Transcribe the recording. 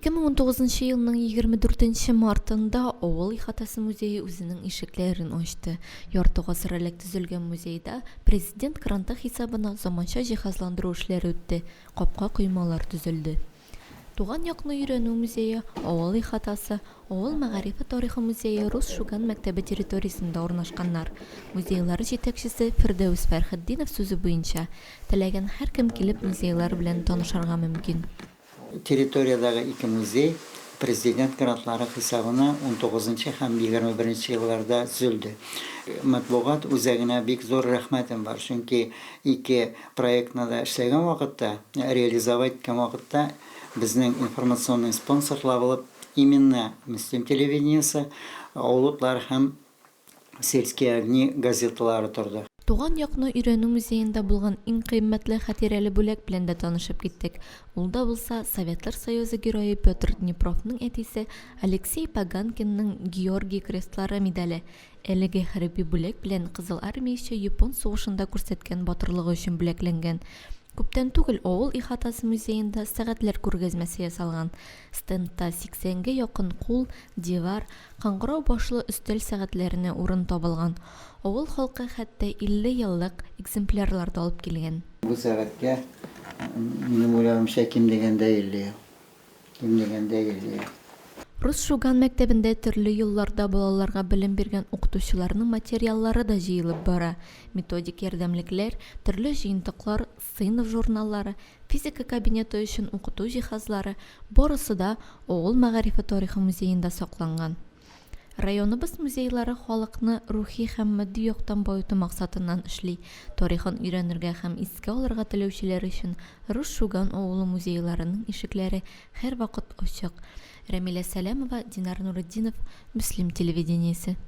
2019 нчы елның 24 нче мартында авыл ихатасы музее үзенең ишекләрен ачты. Ярты гасыр элек төзелгән музейда Президент гранты хисабына заманча җиһазландыру эшләре үтте, капка-коймалар төзелде. Туган якны өйрәнү музее, авыл ихатасы, авыл мәгарифе тарихы музее Рус Шуган мәктәбе территориясендә урнашканнар. Музейлар җитәкчесе Фирдәүс Фәрхетдинов сүзе буенча, теләгән һәркем килеп музейлар белән танышырга мөмкин. Территориядәге ике музей Президент грантлары хисабына унтугызынчы һәм егерме беренче елларда төзелде. Матбугат үзәгенә бик зур рәхмәтем бар, чөнки ике проектны да эшләгән вакытта, реализовать иткән вакытта безнең информационный спонсорлар булып именно Мөслим телевидениесе, Авыл утлары һәм Сельские огни газеталары торды. Туган якны өйрәнү музеенда булган иң кыйммәтле хатирәле бүләк белән дә танышып киттек. Ул да булса, Советлар Союзы Герое Петр Днепровның әтисе Алексей Поганкинның Георгий Крестлары медале. Әлеге хәрби бүләк белән Кызыл Армияче Япон сугышында күрсәткән батырлыгы өчен бүләкләнгән. Күптән түгел авыл ихатасы музеенда сәгатьләр күргәзмәсе ясалган. Стендта сиксәнгә якын кул, дивар, кыңгырау башлы өстәл сәгатьләренә урын табылган. Авыл халкы хәтта 50 еллык экземплярлар да алып килгән. Бу сәгатькә, минем уйлавымча, ким дигәндә 50 ел. Ким дигәндә 50 ел. Рус Шуган мәктәбендә төрле елларда балаларга белем биргән укытучыларның материаллары да җыелып бара. Методик ярдәмлекләр, төрле җыентыклар, сыйныф журналлары, физика кабинеты өчен укыту җиһазлары, барысы да авыл мәгарифе тарихы музеенда сакланган. Районыбыз музейлары халыкны рухи һәм матди яктан баету максатыннан эшли. Тарихын өйрәнергә һәм искә алырга теләүчеләр өчен Рус Шуган авылы музейларының ишекләре һәрвакыт ачык. Рәмилә Сәләмова, Динар Нуретдинов, Мөслим телевидениесе.